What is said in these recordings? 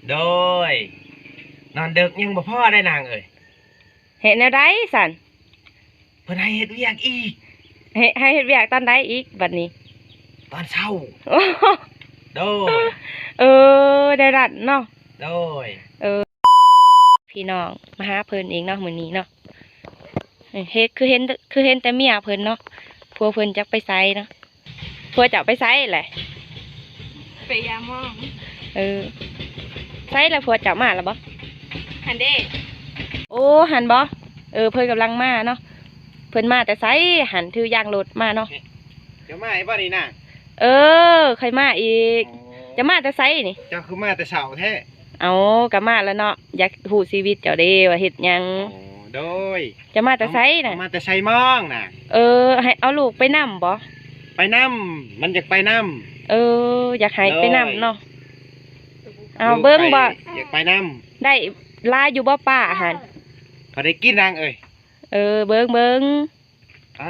ໂດຍ ນອນເດິກຍັງບໍ່ພໍໄດ໋ນາງເອີຍ. ເຮັດແນວໃດຊັ້ນ? ເພິ່ນໃຫ້ເຮັດວຽກອີກ. ເຮັດ ໃຫ້ເຮັດວຽກຕອນໃດອີກບັດນີ້? ຕອນເຊົ້າ. ໂອ້ ໂດຍ ເອີ ໄດ້ລັດເນາະ. ໂດຍ ເອີ ພີ່ນ້ອງມາຫາເພິ່ນອີກເນາະມື້ນີ້ເນາະ. ເຮັດຄືເຫັນ ຄືເຫັນແຕ່ເມຍເພິ່ນເນາະ. ຜົວເພິ່ນຈັກໄປໃສເນາະ. ຜົວເຈົ້າໄປໃສແຫຼະ? ໄປຢາມມອງ. ເອີ ໃສລະ ຜົວເຈົ້າມາລະບໍ່? ຫັ້ນເດ້. ໂອ້ ຫັ້ນບໍ່? ເອີ ເພິ່ນກຳລັງມາເນາະ. ເພິ່ນມາແຕ່ໃສຫັ້ນ? ຖືຢາງລົດມາເນາະ. ເຈົ້າມາອີກບໍ່ນີ້ນາງ? ເອີ ຂ້ອຍມາອີກ. ອໍ ເຈົ້າມາແຕ່ໃສນີ້? ເຈົ້າຄືມາແຕ່ເຊົ້າແທ້? ເອົາ ກໍມາລະເນາະ ຢາກຮູ້ຊີວິດເຈົ້າເດ້ວ່າເຮັດຫຍັງ. ອໍ ໂດຍ ເຈົ້າມາແຕ່ໃສນະ? ເອົາ ມາແຕ່ໄຊມອງນະ. ເອີ ໃຫ້ເອົາລູກໄປນຳບໍ່? ໄປນຳ ມັນຢາກໄປນຳ. ເອີ ຢາກໃຫ້ໄປນຳເນາະ. ໂດຍ ເອົາ ເບິ່ງບໍ່ ຢາກໄປນຳ. ໄດ້ຫຼາຍຢູ່ບໍ່ປາຫັ້ນ? ພໍໄດ້ກິນນາງເອີຍ. ເອີ ເບິ່ງ ເບິ່ງ. ອ່ະ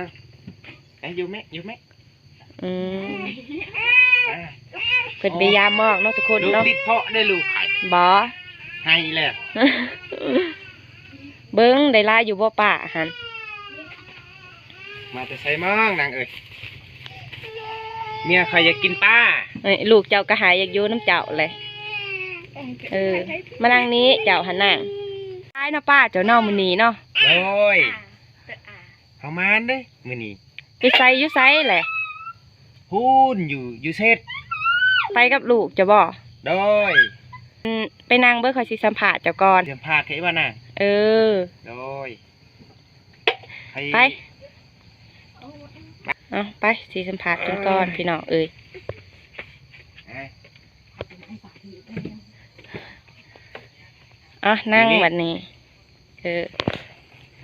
ໄປຢູ່ແມະ ຢູ່ແມະ. ອືມ ອ່ະ ເພິ່ນໄປຢາມມອງເນາະທຸກຄົນເນາະ. ລູກຕິດເພາະໄດ້ລູກໄຂ້. ບໍ່ ໄຫ້ແລ້ວ. ເບິ່ງໄດ້ຫຼາຍຢູ່ບໍ່ປາຫັ້ນ? ມາແຕ່ໃສມອງນາງເອີຍ? ເມຍຂ້ອຍຢາກກິນປາ. ເອີຍ ລູກເຈົ້າກໍຫາຢາກຢູ່ນຳເຈົ້າແຫຼະ. ເອີ ມານັ່ງນີ້ເຈົ້າຫັ້ນນາງ. ຕາຍເນາະ ປາເຈົ້າເນາະມື້ນີ້ເນາະ. ໂດຍ ເຮົາມານເດ້ມື້ນີ້. ໄປໃສ ຢູ່ໃສແຫຼະ? ພຸ້ນ ຢູ່ ຢູ່ເຊັດ. ໄປກັບລູກເຈົ້າບໍ່? ໂດຍ ອືມ ໄປນັ່ງເບິ່ງ ຂ້ອຍຊິສຳພາດເຈົ້າກ່ອນ. ສຳພາດຂ້ອຍວ່ານະ? ເອີ ໂດຍ ໄປ ໄປ ເອົາ ໄປ ຊິສຳພາດເພິ່ນກ່ອນ ເອີຍ ພີ່ນ້ອງເອີຍ. ອ່ະ ນັ່ງບັດນີ້. ເອີ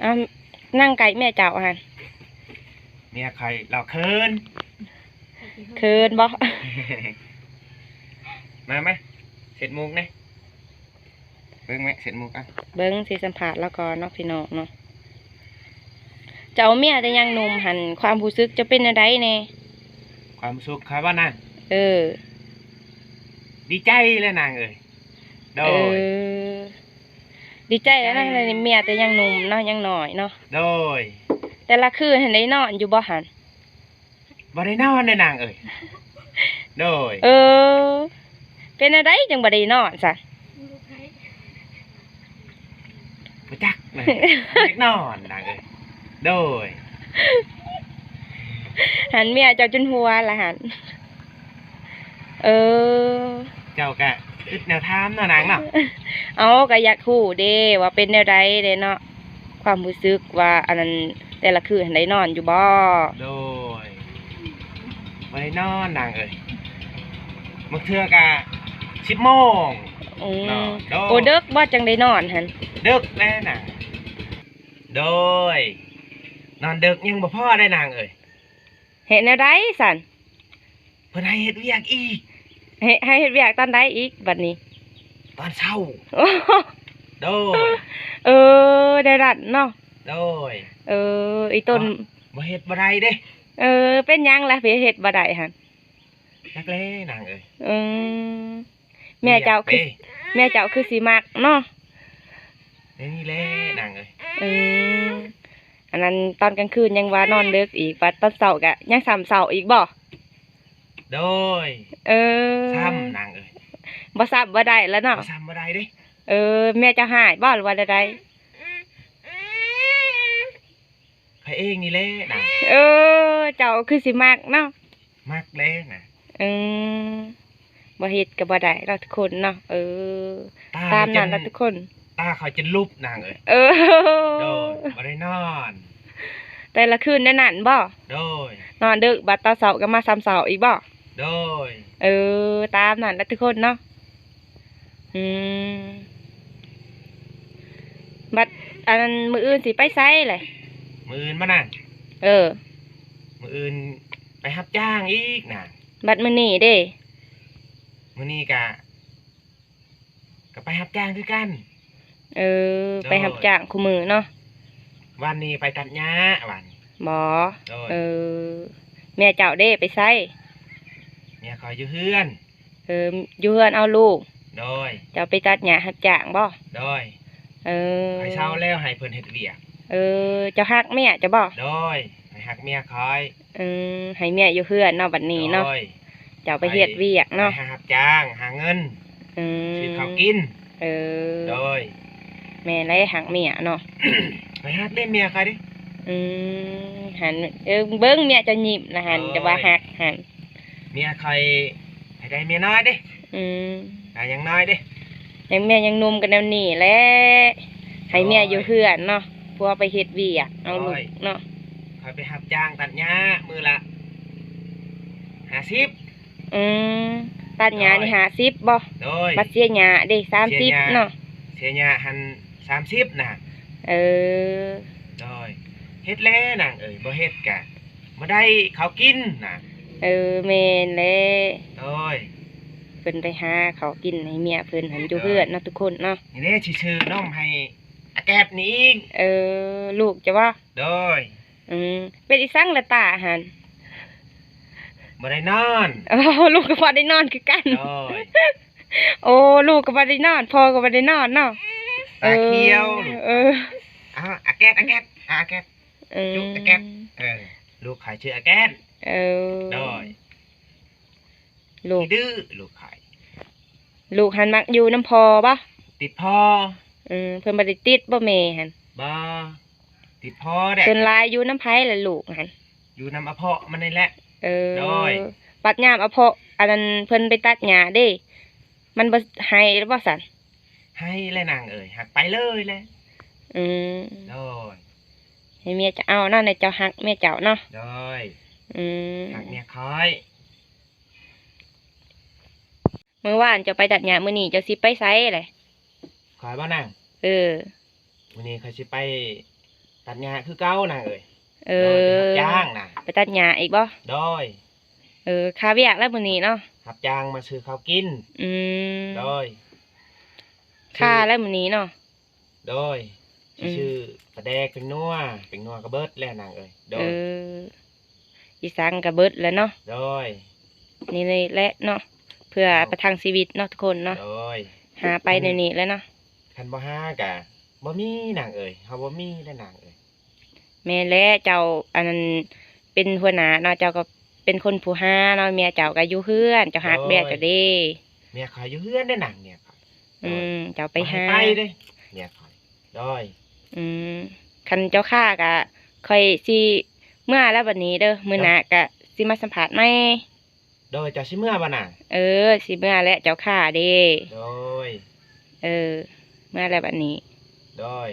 ເອົາ ນັ່ງໃກ້ເມຍເຈົ້າຫັ້ນ. ເມຍຂ້ອຍລາວເຂີນ. ເຂີນບໍ່? ມາ ມາ ເຊັດໝູກແດ່. ເບິ່ງແມະ ເຊັດໝູກ. ອ່ະ ເບິ່ງ ຊິສຳພາດລາວກ່ອນເນາະ ພີ່ນ້ອງເນາະ. ເຈົ້າເອົາເມຍແຕ່ຍັງໜຸ່ມຫັ້ນ ຄວາມຮູ້ສຶກເຈົ້າເປັນແນວໃດແດ່? ຄວາມຮູ້ສຶກຂ້ອຍບໍ່ນາງ? ເອີ ດີໃຈແຫຼະນາງເອີຍ. ໂດຍ ເອີ ດີໃຈແລ້ວນະ ເມຍແຕ່ຍັງໜຸ່ມເນາະ ຍັງນ້ອຍເນາະ. ໂດຍ ແຕ່ລະຄືນຫັ້ນໄດ້ນອນຢູ່ບໍ່ຫັ້ນ? ບໍ່ໄດ້ນອນເດ້ນາງເອີຍ. ໂດຍ ເອີ ເປັນແນວໃດຈັ່ງບໍ່ໄດ້ນອນຊະ? ບໍ່ຈັກນະ ຢາກນອນນາງເອີຍ. ໂດຍ ຫັ້ນເມຍເຈົ້າຈົນຫົວລະຫັ້ນ. ເອີ ເຈົ້າກະອຶດແນວຖາມເນາະນາງເນາະ. ເອົາ ກະຢາກຮູ້ເດ້ວ່າເປັນແນວໃດເດ້ເນາະ ຄວາມຮູ້ສຶກວ່າ ອັນນັ້ນ ແຕ່ລະຄືນຫັ້ນໄດ້ນອນຢູ່ບໍ່? ໂດຍ ບໍ່ໄດ້ນອນນາງເອີຍ. ບາງເທື່ອກະສິບໂມງ. ອືມ ເນາະ. ໂດຍ ໂອ້ ເດິກບໍ່ຈັ່ງໄດ້ນອນຫັ້ນ? ເດິກແລ້ວນາງ. ໂດຍ ນອນເດິກຍັງບໍ່ພໍໄດ໋ນາງເອີຍ. ເຮັດແນວໃດຊັ້ນ? ເພິ່ນໃຫ້ເຮັດວຽກອີກ. ເຮັດ ໃຫ້ເຮັດວຽກຕອນໃດອີກບັດນີ້? ຕອນເຊົ້າ. ໂອ້ ໂດຍ ເອີ ໄດ້ລັດເນາະ. ໂດຍ ເອີ ອີຕົນ ບໍ່ ບໍ່ເຮັດບໍ່ໄດ້ເດ້. ເອີ ເປັນຫຍັງລະ ເຮັດບໍ່ໄດ້ຫັ້ນ? ຈັກແຫຼະນາງເອີຍ. ອືມ ເມຍເຈົ້າຄື ເມຍເຈົ້າຄືຊິມັກເນາະ. ແນວນີ້ແຫຼະນາງເອີຍ. ອືມ ອັນນັ້ນຕອນກາງຄືນຍັງວ່ານອນເດິກອີກ ບັດຕອນເຊົ້າກະຍັງຊ້ຳເຊົ້າອີກບໍ່? ໂດຍ ເອີ ຊ້ຳນາງເອີຍ. ບໍ່ຊ້ຳບໍ່ໄດ້ລະເນາະ. ບໍ່ຊ້ຳບໍ່ໄດ້ເດ້. ເອີ ແມ່ເຈົ້າຮ້າຍບໍ່ ຫຼືວ່າແນວໃດ? ຂ້ອຍເອງນີ້ແຫຼະນາງ. ເອີ ເຈົ້າຄືຊິມັກເນາະ. ມັກແຫຼະນາງ. ອືມ ບໍ່ເຮັດກໍບໍ່ໄດ້ເນາະທຸກຄົນເນາະ. ເອີ ຕາ ຕາມນັ້ນລະທຸກຄົນ. ຕາຂ້ອຍຈົນຫຼຸບນາງເອີຍ. ເອີ ໂດຍ ບໍ່ໄດ້ນອນ ແຕ່ລະຄືນແນວນັ້ນບໍ່? ໂດຍ ນອນເດິກ ບັດຕອນເຊົ້າກໍມາຊ້ຳເຊົ້າອີກບໍ່? ໂດຍ ເອີ ຕາມນັ້ນລະທຸກຄົນເນາະ. ອືມ ບັດອັນນັ້ນມື້ອື່ນຊິໄປໃສແຫຼະ? ມື້ອື່ນບໍ່ນາງ? ເອີ ມື້ອື່ນໄປຮັບຈ້າງອີກນາງ. ບັດມື້ນີ້ເດ? ມື້ນີ້ກະ ກໍໄປຮັບຈ້າງຄືກັນ. ເອີ ໂດຍ ໄປຮັບຈ້າງຄູ່ມື້ເນາະ. ວານນີ້ໄປຕັດຫຍ້າວານນີ້. ບໍ່? ໂດຍ ເອີ ເມຍເຈົ້າເດ ໄປໃສ? ເມຍຂ້ອຍຢູ່ເຮືອນ. ເອີ ຢູ່ເຮືອນເອົາລູກ. ໂດຍ ເຈົ້າໄປຕັດຫຍ້າຮັບຈ້າງບໍ່? ໂດຍ ເອີ ຂ້ອຍເຊົາແລ້ວໃຫ້ເພິ່ນເຮັດວຽກ. ເອີ ເຈົ້າຮັກເມຍເຈົ້າບໍ່? ໂດຍ ຂ້ອຍຮັກເມຍຂ້ອຍ. ອືມ ໃຫ້ເມຍຢູ່ເຮືອນເນາະບັດນີ້ເນາະ. ໂດຍ ເຈົ້າໄປເຮັດວຽກເນາະ. ຂ້ອຍຮັບຈ້າງຫາເງິນ ອືມ ຊື້ເຂົ້າກິນ. ເອີ ໂດຍ ແມ່ນແຫຼະ ຮັກເມຍເນາະ. ຂ້ອຍຮັກເດ້ເມຍຂ້ອຍເດ້. ອືມ ຫັ້ນ ເອີ ເບິ່ງເມຍເຈົ້າຍິ້ມລະຫັ້ນ. ໂດຍ ຈະວ່າຮັກຫັ້ນ ເມຍຂ້ອຍໃຫ້ໄດ້ເມຍນ້ອຍເດ້. ອືມ ອ່າ ຍັງນ້ອຍເດ້ ຍັງ ເມຍຍັງໜຸ່ມກໍແນວນີ້ແຫຼະ ໃຫ້ເມຍຢູ່ເຮືອນເນາະ. ໂດຍ ຜົວໄປເຮັດວຽກ ເອົາລູກເນາະ. ໂດຍ ຂ້ອຍໄປຮັບຈ້າງຕັດຫຍ້າມື້ລະຫ້າສິບ. ອືມ ຕັດຫຍ້ານີ້ຫ້າສິບບໍ່? ໂດຍ ບັດເສຍຫຍ້າເດ້ ສາມສິບເນາະ. ເສຍຫຍ້າຫັ້ນສາມສິບນະ. ເອີ ໂດຍ ເຮັດແຫຼະນາງເອີຍ ບໍ່ເຮັດກະບໍ່ໄດ້ເຂົ້າກິນນະ. ເອີ ແມ່ນແຫຼະ. ໂດຍ ເພິ່ນໄປຫາເຂົ້າກິນໃຫ້ເມຍເພິ່ນຫັ້ນ ຢູ່ເຮືອນເນາະ ທຸກຄົນເນາະ. ນີ້ເດ້ ຊິຊື້ນົມໃຫ້ອາແກດນີ້ອີກ. ເອີ ລູກເຈົ້າບໍ່? ໂດຍ ອືມ ເປັນອີ່ສັງລະຕາຫັ້ນ? ບໍ່ໄດ້ນອນ. ໂອ້ ລູກກໍບໍ່ໄດ້ນອນຄືກັນ. ໂດຍ ໂອ້ ລູກກໍບໍ່ໄດ້ນອນ ພໍ່ກໍບໍ່ໄດ້ນອນເນາະ. ຕາຂຽວ ເອີ ລູກ. ເອີ ເອົາ ອາແກດ ອາແກດ ອາແກດ ອືມ ຈຸອາແກດ. ເອີ ລູກຂ້ອຍຊື່ອາແກດ. ເອີ ໂດຍ ລູກ ຂີ້ດື້ລູກຂ້ອຍ. ລູກຫັ້ນມັກຢູ່ນຳພໍ່ບໍ່? ຕິດພໍ່. ອືມ ເພິ່ນບໍ່ໄດ້ຕິດບໍ່ແມ່ຫັ້ນ? ບໍ່ ຕິດພໍ່ແຫຼະ. ສ່ວນຫຼາຍຢູ່ນຳໃຜລະລູກຫັ້ນ? ຢູ່ນຳອະເພາະມັນນີ້ແຫຼະ. ເອີ ໂດຍ ບັດຍາມອະເພາະ ອັນນັ້ນ ເພິ່ນໄປຕັດຫຍ້າເດ້ ມັນບໍ່ໄຫ້ແລ້ວບໍ່ຊັ້ນ? ໄຫ້ແຫຼະນາງເອີຍ ຫາກໄປເລີຍແຫຼະ. ອືມ ໂດຍ ໃຫ້ເມຍເຈົ້າເອົາເນາະ ໃນເຈົ້າຮັກເມຍເຈົ້າເນາະ. ໂດຍ ອືມ ຮັກເມຍຂ້ອຍ. ມື້ວານເຈົ້າໄປຕັດຫຍ້າ ມື້ນີ້ເຈົ້າຊິໄປໃສແຫຼະ? ຂ້ອຍບໍ່ນາງ? ເອີ ມື້ນີ້ຂ້ອຍຊິໄປຕັດຫຍ້າຄືເກົ່ານາງເອີຍ. ເອີ ໂດຍ ໄປຮັບຈ້າງນະ. ໄປຕັດຫຍ້າອີກບໍ່? ໂດຍ ເອີ ຄາວຽກແລ້ວມື້ນີ້ເນາະ ຮັບຈ້າງມາຊື້ເຂົ້າກິນ. ອືມ ໂດຍ ຄາແລ້ວມື້ນີ້ເນາະ. ໂດຍ ອືມ ຊິຊື້ປາແດກ ແປ້ງນົວ ແປ້ງນົວກໍເບິດແລ້ວນາງເອີຍ. ໂດຍ ເອີ ອີ່ສັງກໍເບິດແລ້ວເນາະ. ໂດຍ ນີ້ແຫຼະເນາະ ເພື່ອ ໂດຍ ປະທັງຊີວິດເນາະ ທຸກຄົນເນາະ. ໂດຍ ຫາໄປແນວນີ້ແຫຼະເນາະ. ຄັນບໍ່ຫາກະບໍ່ມີນາງເອີຍ ເຮົາບໍ່ມີແຫຼະນາງເອີຍ. ແມ່ນແຫຼະ ເຈົ້າ ອັນນັ້ນ ເປັນຫົວໜ້າເນາະ ເຈົ້າກໍເປັນຄົນຜູ້ຫາເນາະ ເມຍເຈົ້າກໍຢູ່ເຮືອນ ເຈົ້າຮັກເມຍເຈົ້າເດ້. ເມຍຂ້ອຍຢູ່ເຮືອນເດ້ນາງ ເມຍຂ້ອຍ. ອືມ ໂດຍ ເຈົ້າໄປຫາ ບໍ່ໃຫ້ໄປເດ້ເມຍຂ້ອຍ. ໂດຍ ອືມ ຄັນເຈົ້າຄາກໍຂ້ອຍຊິເມືອແລ້ວບັດນີ້ເດີ ມື້ໜ້າກໍຊິມາສຳພາດໃໝ່. ໂດຍ ເຈົ້າຊິເມືອບໍ່ນາງ? ເອີ ຊິເມືອແຫຼະ ເຈົ້າຄາເດ້. ໂດຍ ເອີ ເມືອແລ້ວບັດນີ້. ໂດຍ